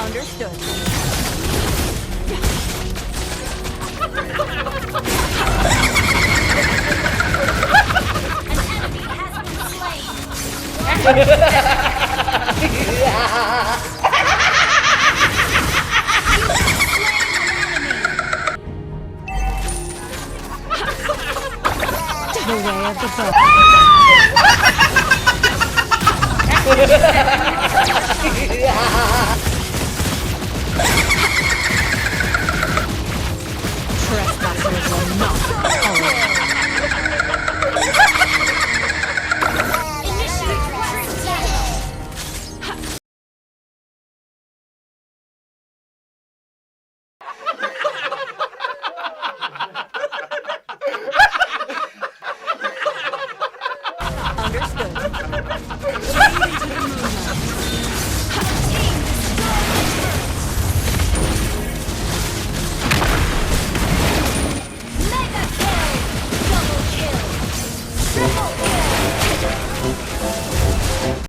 Understood. An enemy has been slain. You have slain an enemy. The way of the bow.